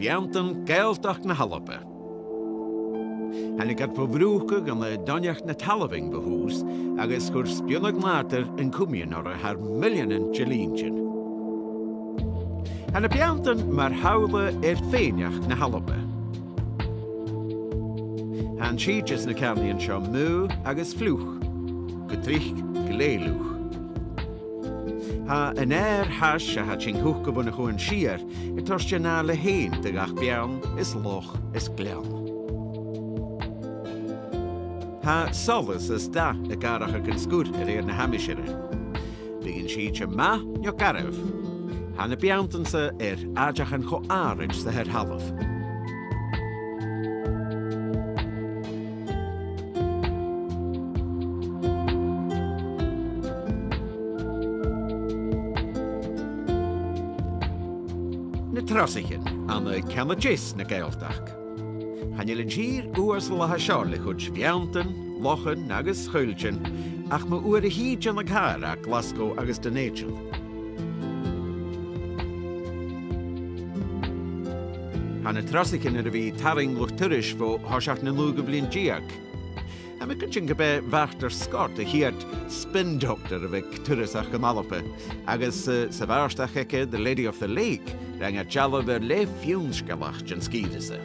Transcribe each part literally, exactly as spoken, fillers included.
Beanntan Gàidhealtachd na h-Alba. Thàinig iad fo bhrùchdadh ann an Doimhneachd na Talmhainn bho thùs, agus chuir spionnadh nàdair an comainn orra thar milleanan de linntean. Tha na beanntan mar shamhla air fèineachd na h-Alba. Tha an t-sìde is na ceàrnaidhean seo maoth agus fliuch, gu tric glè fhliuch. Tha an adhar thais a tha a' tighinn thuca bhon a' Chuan Siar a' toirt an àile fhèin do gach beann is loch is gleann. Tha solas is dath ag atharrachadh an sgur a rèir na h-aimsire. Bidh an t-sìde math no garbh. Tha na beanntan-sa air àiteachan cho àraid 's a tha air thalamh. Na Trosaichean, ann an ceann a deas na Gàidhealtachd. Chan eil an tìr uasal a tha seo le cuid bheanntan, lochan agus choilltean, ach mu uair a thìde ann an càr à Glaschu agus Dùn Èideann. Tha na Trosaichean air a bhith a' tarraing luchd-turais bho thoiseach na naoidheamh linn deug. Tha mi a' creidsinn gum b' e Walter Scott a' chiad spin doctor a bh' aig turasachd an Alba, agus, eh, sa bhàrdachd aige, The Lady of the Lake, rinn e dealbh air leth fionnsgeulach den sgìre-sa.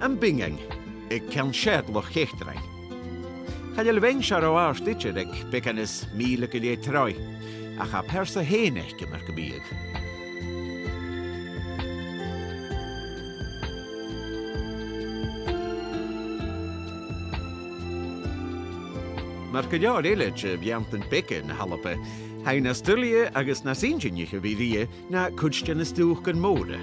Am Binnean, aig ceann sear Loch Cheitmhinn. Chan eil a' bheinn seo ro àrd idir, aig beagan is mìle gu leth troigh, ach tha pearsa fhèin aice mar gum biodh. Mar gu leòr eile de bheanntan beaga na h-Alba, tha i nas duilghe agus nas inntinniche a bhith rithe na cuid de na stùcan mòra.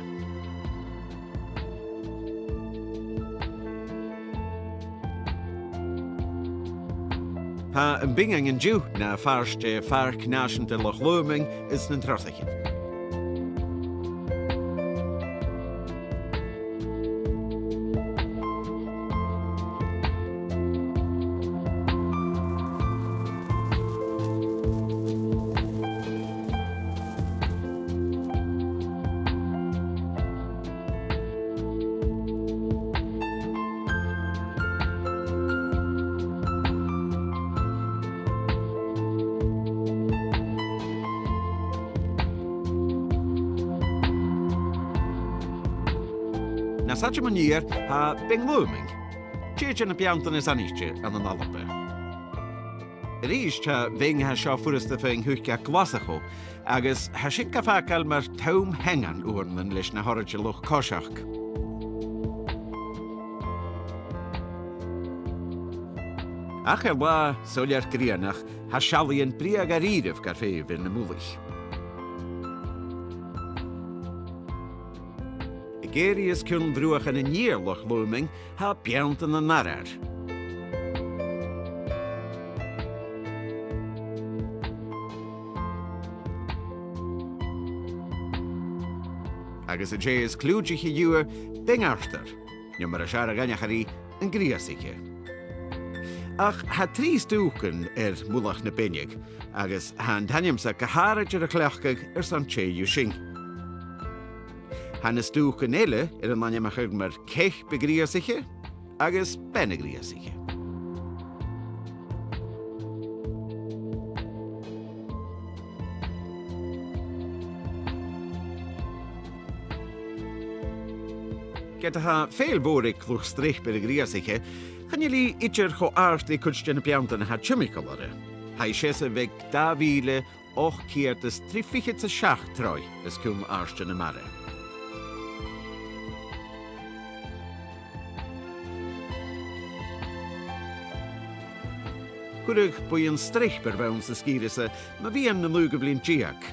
Tha am Binnean an-diugh na phàirt de Phàirc Nàiseanta Loch Lùmainn is nan Trosaichean. Nas fhaide mun iar, tha Beinn Lùmainn, tè de na beanntan as aithnichte ann an Alba. A-rithist, tha a' bheinn a tha seo furasta faighinn thuice à Glaschu, agus tha sin ga fàgail mar thom-theangan uaireannan leis na h-uiread de luchd-coiseachd. Ach air latha soilleir grianach, tha seallaidhean brèagha dha-rìribh gar feitheamh air na mullaich. Ag èirigh os cionn bhruachan an iar Loch Lùmainn, tha beanntan an Arair. Agus an tè as cliùitiche dhiubh, Beinn Artair, no mar as fheàrr a dh'aithnichear i, an Grìosaiche. Ach tha trì stùcan air mullach na beinne, agus tha an t-ainm-sa gu h-àraid air a chleachdadh airson tè dhiubh sin. Tha na stùcan eile air an ainmeachadh mar Ceap a' Ghrìosaiche agus Bean a' Ghrìosaiche. Ged a tha fèill mhòr aig luchd-streap air a' ghrìosaiche, chan eil i idir cho àrd ri cuid de na beanntan a tha timcheall oirre. Tha i seasamh aig dà mhìle ochd ceud is trì fichead 's a seachd troigh os cionn àirde na mara. Chuireadh buidheann streap air bhonn san sgìre seo mu mheadhan na naoidheamh linn deug,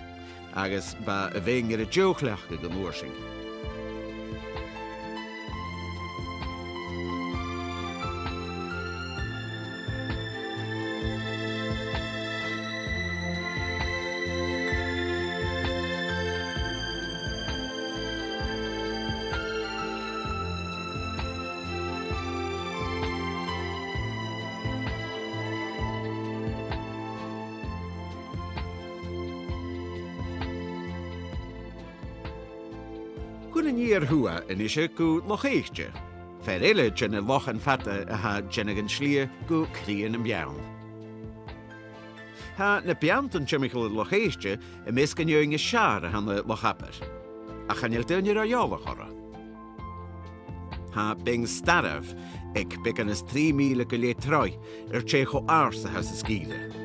agus bha a' bheinn air a deagh chleachdadh an uair sin. Chun an iar-thuath a-nise gu Loch Èite, fear eile de na lochan fada a tha a' dèanamh an slighe gu cridhe nam beann. Tha na beanntan timcheall air Loch Èite am measg an fheadhainn as fheàrr a th' ann an Loch Abar, ach chan eil daoine ro eòlach orra. Tha Beinn Stairbh, aig beagan is trì mìle gu leth troigh, air tè cho àrd 's a tha san sgìre.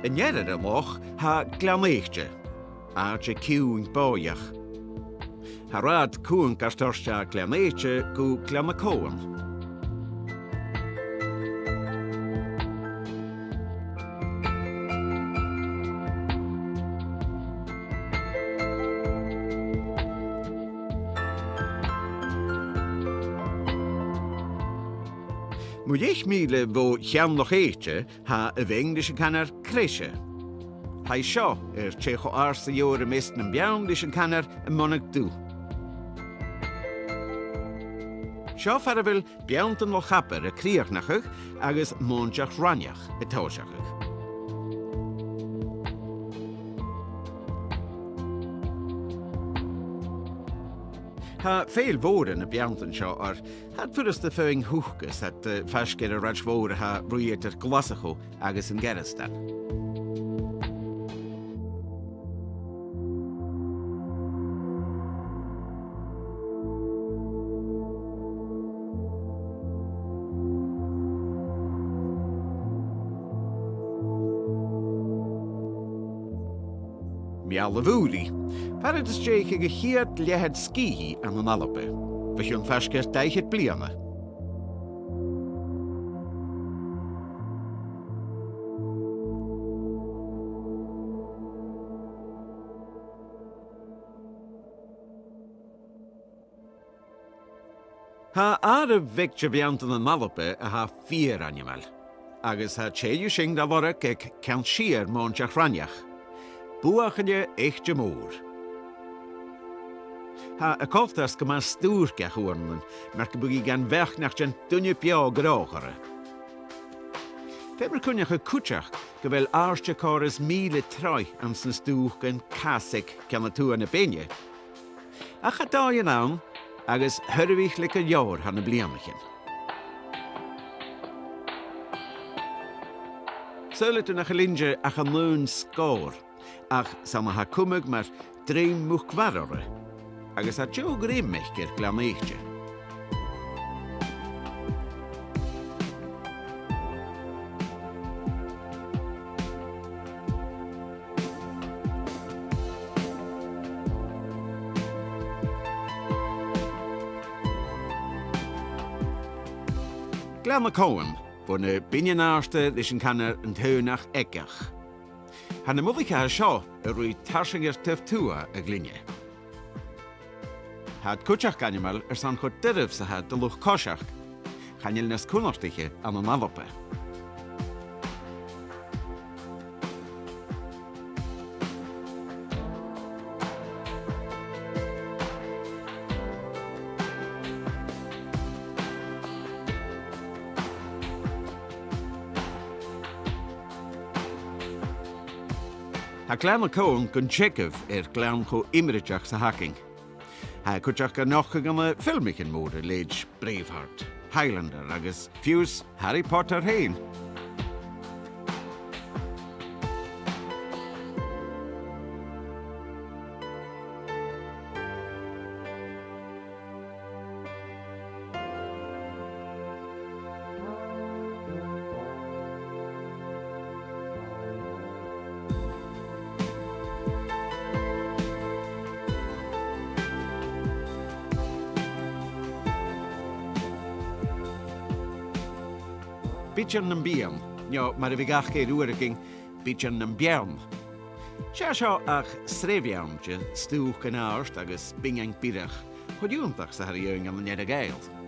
An ear air an loch tha Gleann Èite, àite ciùin bòidheach. Tha rathad cumhang a' toirt à Gleann Èite gu Gleanna Comhann. Mu dheich mìle bho cheann Loch Èite, tha a' bheinn ris an canar Creise. Tha i seo air tè cho àrd 's a gheibhear am measg nam beann ris an canar am Monadh Dubh. Seo far a bheil beanntan Loch Abar a' crìochnachadh agus Mòinteach Raineach a' tòiseachadh. Tha fèill mhòr air na beanntan seo, oir tha iad furasta faighinn thuca 's iad, eh, faisg air an rathad mhòr a tha a' ruith eadar Glaschu agus an Gearasdan. Meall a' Mhùrraidh. Far an deach a' chiad leathad sgìth ann an Alba, bho chionn faisg air dà fhichead bliadhna. Tha àireamh bheag de bheanntan ann an Alba a tha fìor ainmeil, agus tha tè dhiubh sin ri lorg aig ceann siar Mòinteach Raineach, Buachaille Èite Mòr. Tha a coltas gu math stùirceach uaireannan, mar gum biodh i gan bheachd nach deach duine beò gu robh orra. Feumar cuimhneachadh cuideachd gu bheil àirde-còrr is mìle troigh anns na stùcan cas aig ceann a tuath na beinne. Ach tha dòighean ann, agus shoirbhich le gu leòr thar nam bliadhnaichean. Saoilidh tu nach eil innte ach an aon sgòr, ach 's ann a tha cumadh mar druim muc-mhara orra, agus tha deagh dhruim aice air Gleann Èite. Gleanna Comhann, bho na binnean àrda ris an canar an t-Aonach Eagach. Tha na mullaichean seo a' ruith tarsainn air taobh tuath a' ghlinne. Tha iad cuideachd ainmeil airson cho doirbh 's a tha iad do luchd-coiseachd. Chan eil nas cunnartaiche ann an Alba. Tha Gleanna Comhann gun teagamh air gleann cho iomraiteach 's a th' againn. Tha e cuideachd a' nochdadh ann am filmichean mòra leithid Braveheart, Highlander agus fiùs Harry Potter fhèin. Bidean nam Beann, no mar a bhiodh aca air uaireigin, Bidean nam Beann. 'S e seo ach sreath bheanntan, stùcan àrd agus binnean biorach, cho iongantach 's a tha iad ann an Earra-Ghàidheal.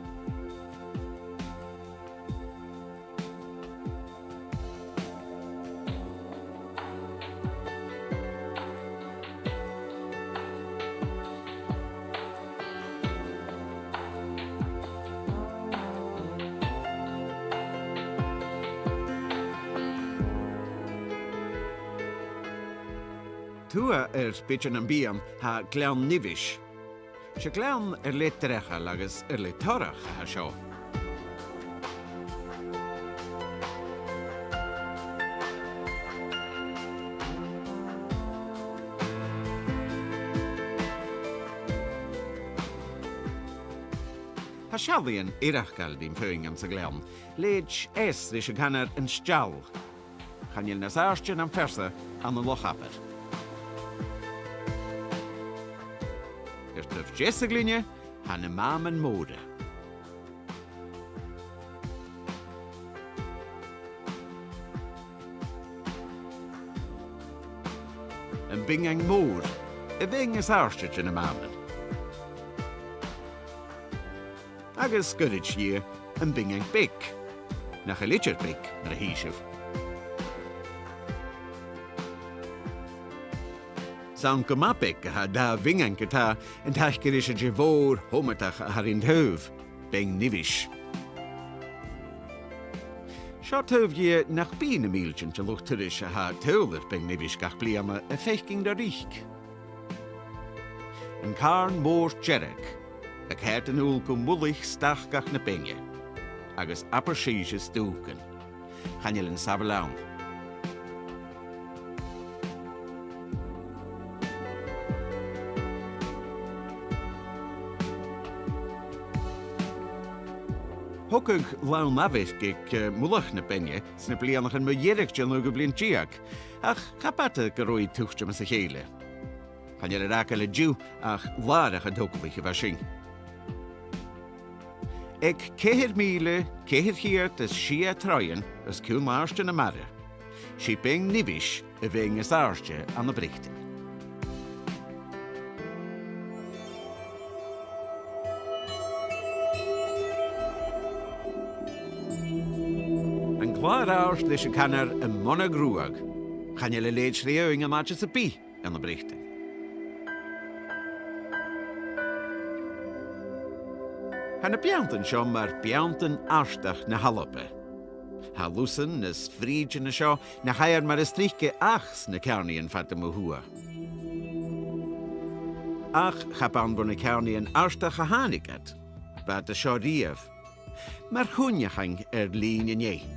Tuath air Bidean nam Beann tha Gleann Nibheis. 'S e gleann air leth dreachail agus air leth torrach a tha seo. Tha seallaidhean eireachdail rim faighinn anns a' ghleann, leithid eas ris an canar an Steall. Chan eil nas àirde na am fear-sa ann an Loch Abar. Air taobh deas a' ghlinne, tha na Mamanan Mòra. Am Binnean Mòr, a' bheinn as àirde de na Mamanan. Agus goirid dhith, am Binnean Beag. Nach eil idir beag, mar a chì sibh. 'S ann gu math beag a tha an dà bhinnean ge-tà, an taca ris an tè mhòr thiomadach a tha rin taobh, Beinn Nibheis. Seo taobh dhith nach bi na mìltean de luchd-turais a tha a' tadhal air Beinn Nibheis gach bliadhna a' faicinn ro reic. An Càrn Mòr Dearg, a' coimhead a-null gu mullach stacach na beinne, agus abair sibhse stùcan. Chan eil an samhail ann. Thogadh làn amhairc aig, eh, mullach na beinne sna bliadhnaichean mu dheireadh den naoidheamh linn deug, ach cha b' fhada gun robh i tuiteam às a chèile. Chan eil air fhàgail an-diugh ach làrach an togalach a bha sin. Aig ceithir mìle, ceithir cheud is sia troighean os cionn àirde na mara, 's i Beinn Nibheis a' bheinn as àirde ann am Breatainn. An clàr àrd leis a' chanar am Mona Gruag. Chan eil a leithid ri fhaighinn an àite sam bith ann am Breatainn. Tha na beanntan seo mar bheanntan Artach na h-Alba. Tha lusan is frìdean an seo nach fhaighear mar as trice ach sna ceàrnaidhean fada mu thuath. Ach cha b' ann bho na ceàrnaidhean Artach a thàinig iad. Bha iad an seo riamh. Mar chuimhneachan air linn an eich.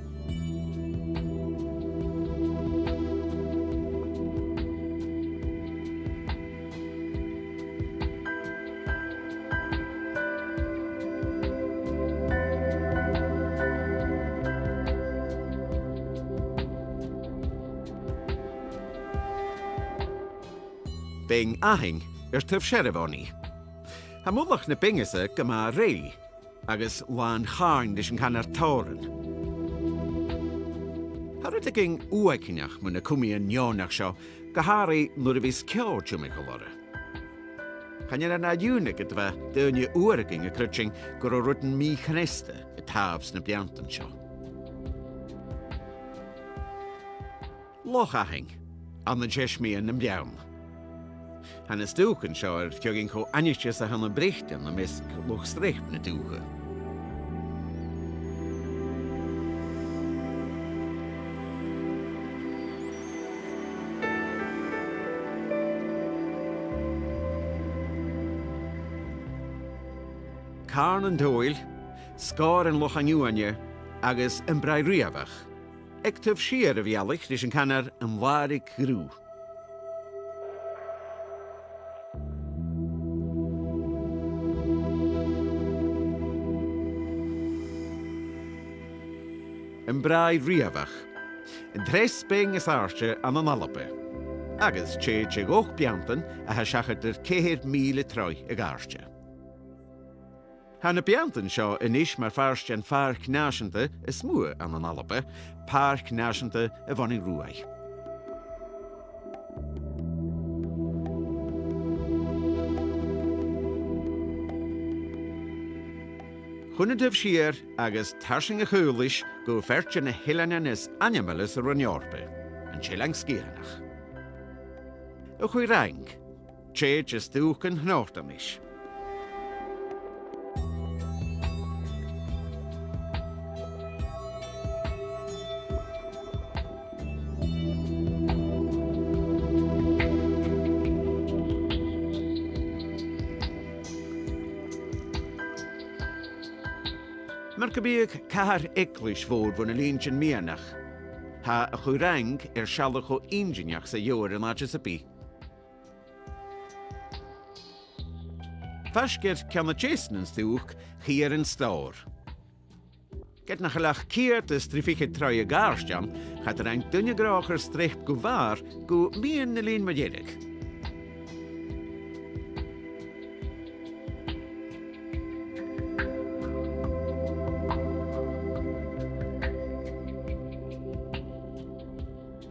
Beinn Athing air taobh searbh annaibh. Tha mullach na beinne-sa gu math reul, agus làn chàrn leis an canar Tòran. Tha rudeigin uaigneach mu na cumaidhean neònach seo, gu h-àraidh nuair a bhios ceò timcheall orra. Chan eil e na iongnadh ged a bha daoine uaireigin a' creidsinn gun robh rudan mì-chneasta a' tàmh sna beanntan seo. Loch Athing, ann an teis-meadhan nam beann. Tha na stùcan seo air feadhainn cho ainmeil 's a th' ann am Breatainn am measg luchd-streap na dùthcha. Càrn an t-Sabhail, Sgòr an Lochain Uaine agus am Bràigh Riabhach. Aig taobh siar a' bhealaich ris an canar an Làraig Ghruth. Am Bràigh Riabhach. An treas beinn as àirde ann an Alba. Agus tè de dh'ochd beanntan a tha seachad air ceithir mìle troigh a dh'àirde. Tha na beanntan seo a-nis mar phàirt den phàirc nàiseanta as motha ann an Alba, Pàirc Nàiseanta a' Mhonaidh Ruaidh. Chun an taobh siar agus tarsainn a' chaolais gu fear de na h-eileanan as ainmeile sa Roinn Eòrpa, an t-Eilean Sgitheanach. A' Chuibhreang, tè de stùcan Shnoghdanais. Mar gum biodh cathair-eaglais mhòr bho na linntean meadhanach, tha a' Chuibhreang air sealladh cho inntinneach 's a gheibhear an àite sam bith. Faisg air ceann a deas na stùc, chì sinn an Stòr. Ged nach eil ach ceud is trì fichead troigh a dh'àirde ann, cha do rinn duine gnothaich air streap gu bhàrr gu meadhan na linn mu dheireadh.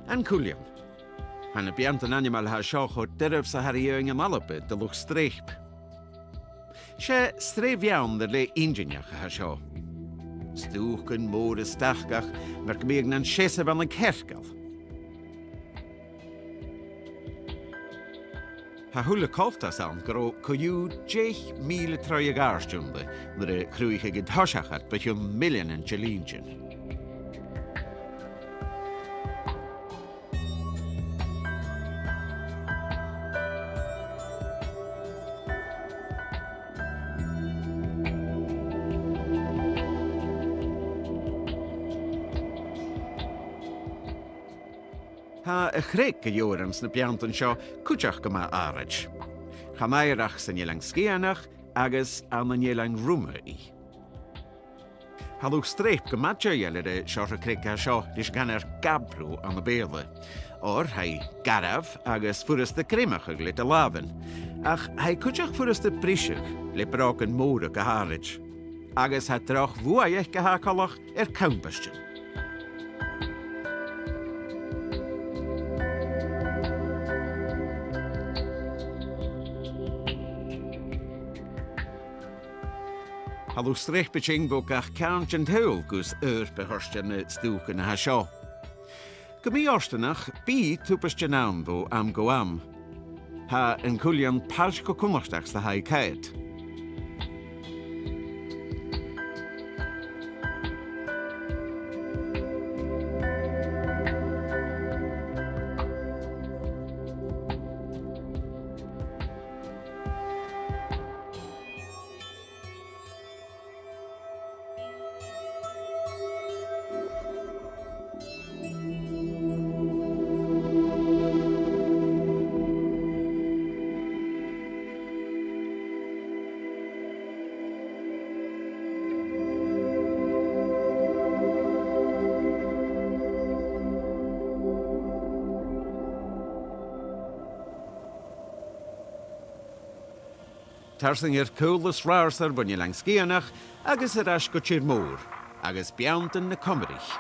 An Cuiltheann. Tha na beanntan ainmeil a tha seo cho doirbh 's a tha ri fhaighinn ann an Alba do luchd-streap. 'S e sreath bheann air leth inntinneach a tha seo. Stùcan mòra stacach, mar gum biodh nan seasamh ann an cearcall. Tha a h-uile coltas ann gu robh co-dhiù deich mìle troigh a dh'àirde annta nuair a chruthaich iad an toiseach iad bho chionn milleanan de linntean. Tha a' chreag a gheibhear anns na beanntan seo cuideachd gu math àraid. Chan fhaighear ach san Eilean Sgitheanach agus ann an Eilean Ruma i. Tha luchd-streap gu math dèidheil air an seòrsa creig a tha seo leis an canar gabbro ann am Beurla. Oir tha i garbh agus furasta greimeachadh le do làmhan. Ach tha i cuideachd furasta briseadh le brògan mòra gu h-àraid. Agus tha droch bhuaidh aice a tha coltach air cambasan. Tha luchd-streap a' tighinn bho gach ceàrn den t-saoghal gus oidhirp a thoirt air na stùcan a tha seo. Gu mì-fhortanach, bidh tubaistean ann bho àm gu àm. Tha an Cuiltheann pailt cho cunnartach 's a tha i coimhead. Tarsainn air caolas ratharsair bhon Eilean Sgitheanach agus air ais gu tìr-mòr, agus beanntan na Comraich.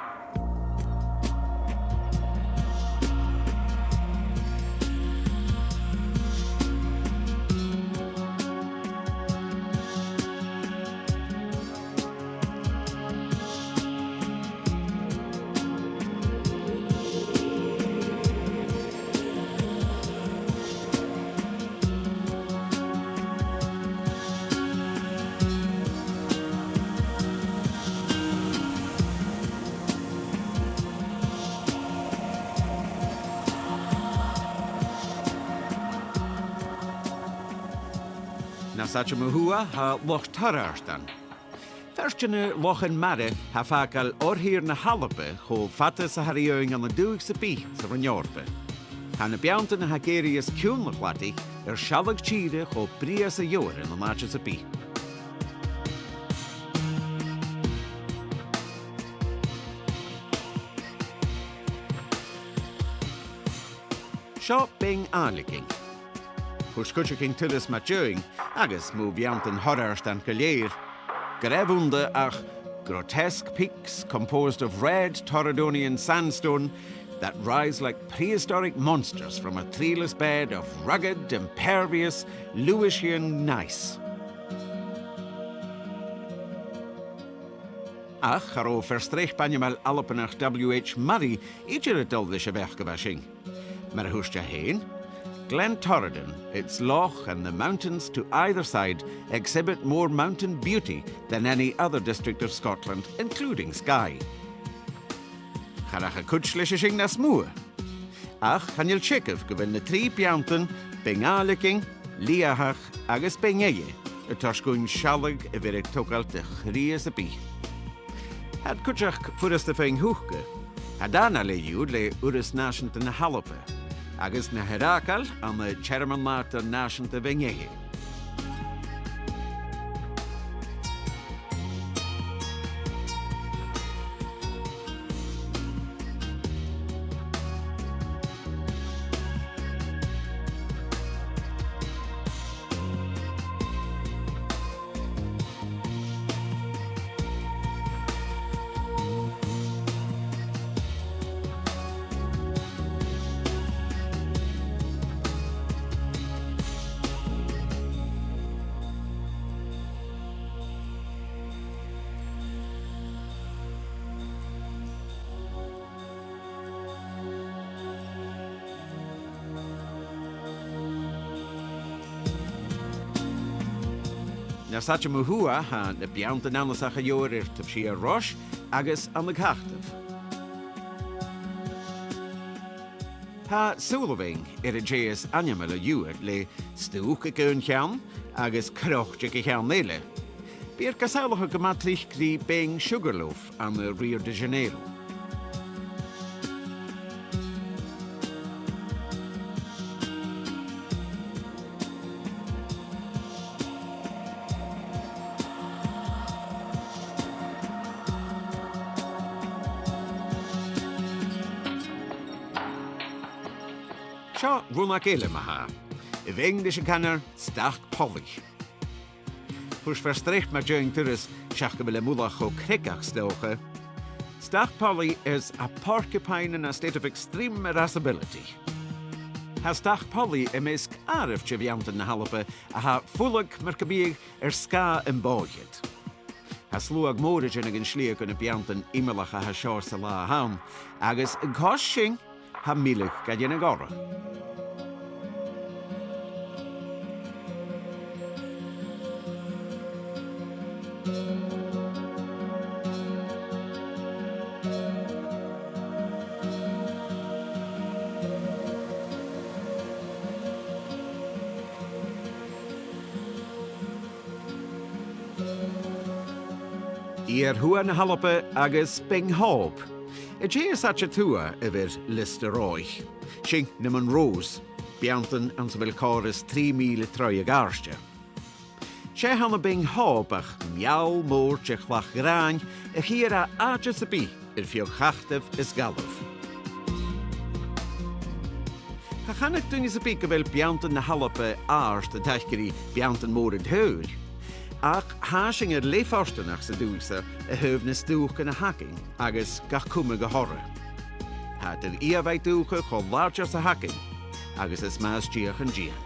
Nas fhaide mu thuath, tha Loch Toràrdan. Fear de na lochan mara a tha a' fàgail oirthir na h-Alba cho fada 's a tha ri fhaighinn ann an dùthaich sam bith sa Roinn Eòrpa. Tha na beanntan a tha ag èirigh os cionn na cladaich air sealladh tìre cho brèagha 's a gheibhear ann an àite sam bith. Seo Beinn Àiliginn. Thuirt cuideigin turas mu dheidhinn, agus mu bheanntan Thoràrdain gu lèir, Gu robh annta ach grotesque peaks composed of red Torridonian sandstone that rise like prehistoric monsters from a treeless bed of rugged, impervious Lewisian gneiss. Ach cha robh fear-streap ainmeil Albannach W H Murray idir a' dol leis a' bheachd a bha sin. Mar a thuirt e fhèin, Glen Torridon, its loch and the mountains to either side exhibit more mountain beauty than any other district of Scotland, including Skye. Cha rachadh cuid leis a sin nas motha. Ach chan eil teagamh gu bheil na trì beanntan, Beinn Àiliginn, Liathach agus Beinn Eighe, a' toirt dhuinn sealladh a bheir togail de chridhe sam bith. Tha iad cuideachd furasta fhèin thuca. Tha dà nì le dhèanamh le Urras Nàiseanta na h-Alba, agus na h-earraich ann an Tearmann Nàdair Nàiseanta Bheinn Eighe. 'S ann às a' mhuir, tha na beanntan annasach a gheibhear air taobh siar Rois agus ann an Cataibh. Tha sùil againn air an tè as ainmeile dhiubh le stùc aig aon cheann agus croit aig a' cheann eile. Bidh iad ga samhlachadh gu math tric ri Beinn Sugarloaf ann an Rio de Janeiro. Seo rionnag eile ma-thà. A' bheinn ris an canar Stac Pollaidh. Thuirt fear-streap mar dheidhinn turas, seach gu bheil e mullach cho creagach 's dòcha: "Stac Pollaidh is a porcupine in a state of extreme irascibility." Tha Stac Pollaidh am measg àireamh de bheanntan na h-Alba a tha a' fulang mar gum biodh air sgàth am bòidhead. Tha sluagh mòr a' dèanamh an slighe gu na beanntan iomallach a tha seo san latha an-diugh, agus an cois sin, tha milleadh ga dhèanamh orra. Iar-thuath na h-Alba agus Beinn Hòb. An tè as fhaide tuath a bh' air liosta reothadh. Sin na Munros, beanntan anns a bheil còrr is trì mìle troigh a dh'àirde. 'S e th' ann am Beinn Hòb ach meall mòr de chlach-ghràin a chithear à àite sam bith air feadh Chataibh is Gallaibh. Cha chanadh duine sam bith gu bheil beanntan na h-Alba àrd an taca ri beanntan mòra an t-saoghail, ach tha sinn air leth fortanach san dùthaich seo a thaobh na stùcan a th' againn agus gach cumadh a th' orra. Tha iad air ìomhaigh dùthcha cho làidir 's a th' againn, agus is math as fhiach an dìon.